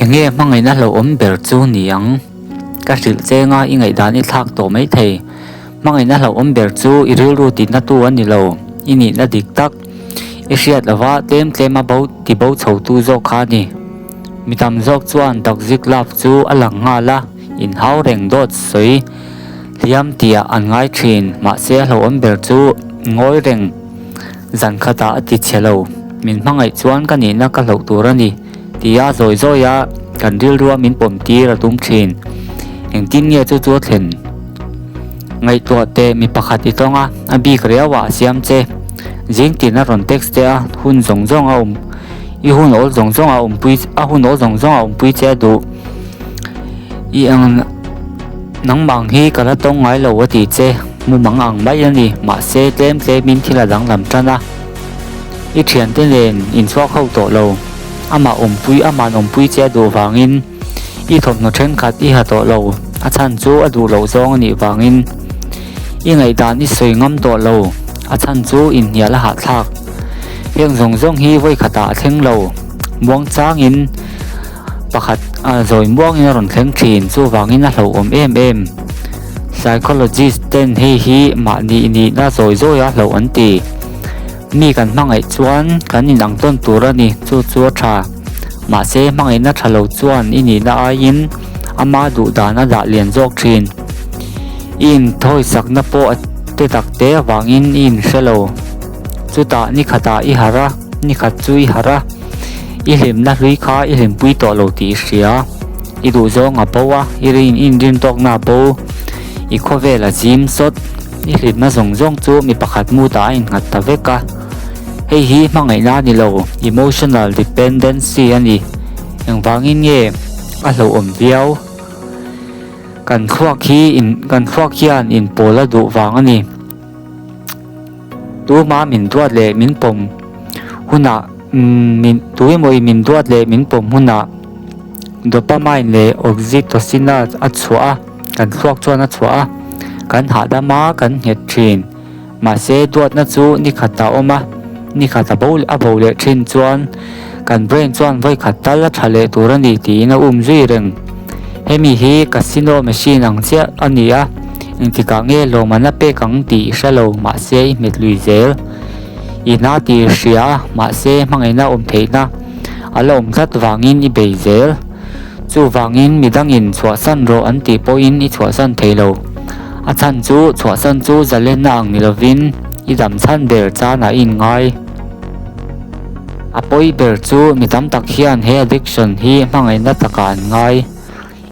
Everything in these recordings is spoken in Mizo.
Enge hmangaihna hlauhawm ber chu ni ang? Ka hrilh cheng a, i ngaihdan i thlak tawh mai thei. Hmangaihna hlauhawm ber chu i rilru tihna tu a ni lo, i nihna dik tak i hriat lova tlem tlem a bo ti bo chho tu zawk kha a ni. Mi tam zawk chuan toxic love chu a lang nghal a, inhau reng dawt sawi hliam tihah an ngai thin, mahse a hlauhawm ber chu ngawi reng zan khatah a ti chhe lo. Min hmangaih chuan ka nihna ka hlauh tur a ni tia zawi zawi a kan rilrua min pawm tir a tum thin. Engtin nge chu chu a thlen? Ngaihtuah teh mi pakhat i tawng a, a bik riau ah a siam che. Zing tin a rawn text che a, hun zawng zawng a awm i hun awl zawng zawng a awmpui a hun awl zawng zawng a awmpui che a duh. I eng nangmah ang hi ka la tawng ngai lo a ti che, mumang ang mai a ni, mahse tlem tlem in thil a danglam tan a. I thiante nen inchhuak ho tawh lo, amah awmpui ama'n awmpui che a duh vangin i thawmhnaw thenkhat i ha tawh lo, a chhan chu a duh loh zawng a nih vangin i ngaihdan i sawi ngam tawh lo, a chhan chu inhnial a hahthlak. Heng zawng zawng hi vawi khatah a thleng lo, muang changin pakhat a zawi muangin a rawn thleng thin, chuvangin a hlauhawm em em. Psychologist ten hei hi mahni nihna zawi zawi a hlauh an ti. Mi kan hmangaih chuan kan inang tawn tur a ni, chu chu a tha. Mahse hmangaihna tha lo chuan i nihna aiin ama duh dan a dah lian zawk thin. I inthawisakna pawh a te tak te avangin i inhre lo. Chutah ni khatah i harh a, ni khat chu i harh a, i hlimna hlui kha i hlimpui tawh lo tih i hria. I duhzawng a bo a, i rin inrin tawkna a bo, i khawvel a zim sawt, i hlimna zawng zawng chu mi pakhat mutah a innghat ta vek a. Hei hi hmangaihna a ni lo, emotional dependency a ni. Engvangin nge a hlauhawm viau? Kan thluak hi in kan thluak hian inpawl a duh vang a ni. Tuma min duat leh min pawm hunah min tuemaw min duat leh min pawm hunah dopamine leh oxytocin a chhuah a, kan thluak chuan a chhuah a, kan hahdam a, kan nghet thin. Mahse duatna chu ni khat a awm a, ni khat a bo a bo leh thin chuan kan brain chuan vawi khat tal a tha leh tur a ni tiin a um zui reng. Hemi hi casino machine ang chiah a ni a, engtikah nge lawmman a pek ang tih i hre lo, mahse i hmet lui zel. I hna tih i hria a, mahse hmangaihna awm theihna a la awm tlat vangin i bei zel. Chuvangin midangin chhuahsan rawh an tih pawhin i chhuahsan thei lo. A chhan chu chhuahsan chu zalenna ang ni lovin i dam chhan ber chanah i inngai. A pawi ber chu mi tam tak hian he addiction hi hmangaihna takah an ngai.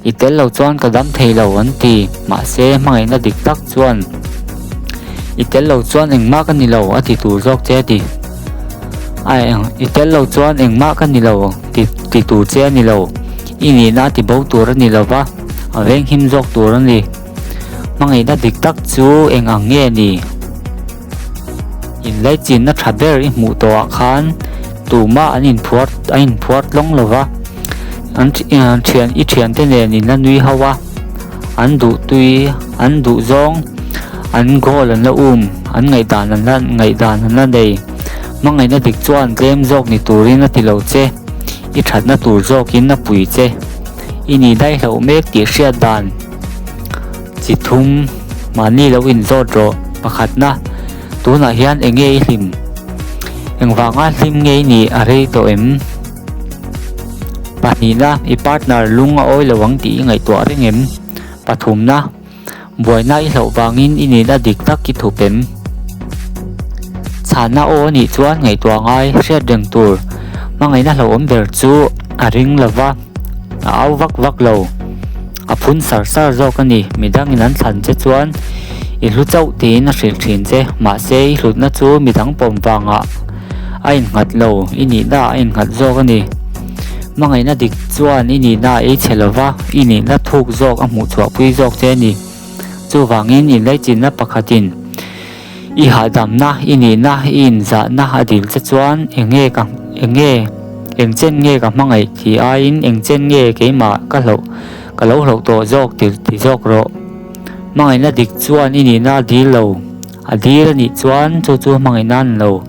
I tel lo chuan ka dam thei lo an ti, mahse hmangaihna dik tak chuan i tel lo chuan engmah ka ni lo a ti tur zawk che a ti. A eng i tel lo chuan engmah ka ni lo ti ti tur che a ni lo. I nihna a ti bo tur a ni lo va, a venghim zawk tur a ni. Hmangaihna dik tak chu eng ang nge ni? Inlaichinna tha ber i hmuh tawhah khan tumah an inphuar an inphuar tlawng lo va, an thian i thiante nen in la nui ho a, an duh tui an duh zawng an goal an la um an ngaihdan an la ngaihdan an la nei. Hmangaihna dik chuan tlem zawk ni turin a ti lo che, i thatna tur zawkin a pui che. I nih daihloh mek tih hriat dan. Chi thum, mahni lo inzawt rawh. Pakhatna, tunah hian eng nge i hlim? Engvanga hlim nge i nih a rei tawh em? Pahnihna, i partner lung a awi lo ang tih i ngaihtuah reng em? Pathumna, buaina i hlauh vangin i nihna dik tak i thup em? Chhanna aw a nih chuan ngaihtuah ngai hriat reng tur. Hmangaihna hlauhawm ber chu a ring lova, a au vak vak lo. A phun sar sar zawk a ni, midangin an thlan che chuan i hlu chauh tiin a hrilh thin che, mahse i hlutna chu midang pawm vangah a innghat lo, i nihna ah a innghat zawk a ni. Hmangaihna dik chuan i nihna a ei chhe lova, i nihna thuk zawk a hmuh chhuahpui zawk che a ni. Chuvangin inlaichinna pakhatin i hahdamna, i nihna, i inzahna a dil che chuan eng nge ka eng nge eng chen nge ka hmangaih tih aiin eng chen nge keimah ka hlauh ka lo hlauh tawh zawk ti ti zawk rawh. Hmangaihna dik chuan i nihna a dil lo, a dil a nih chuan chu chu hmangaihna a ni lo.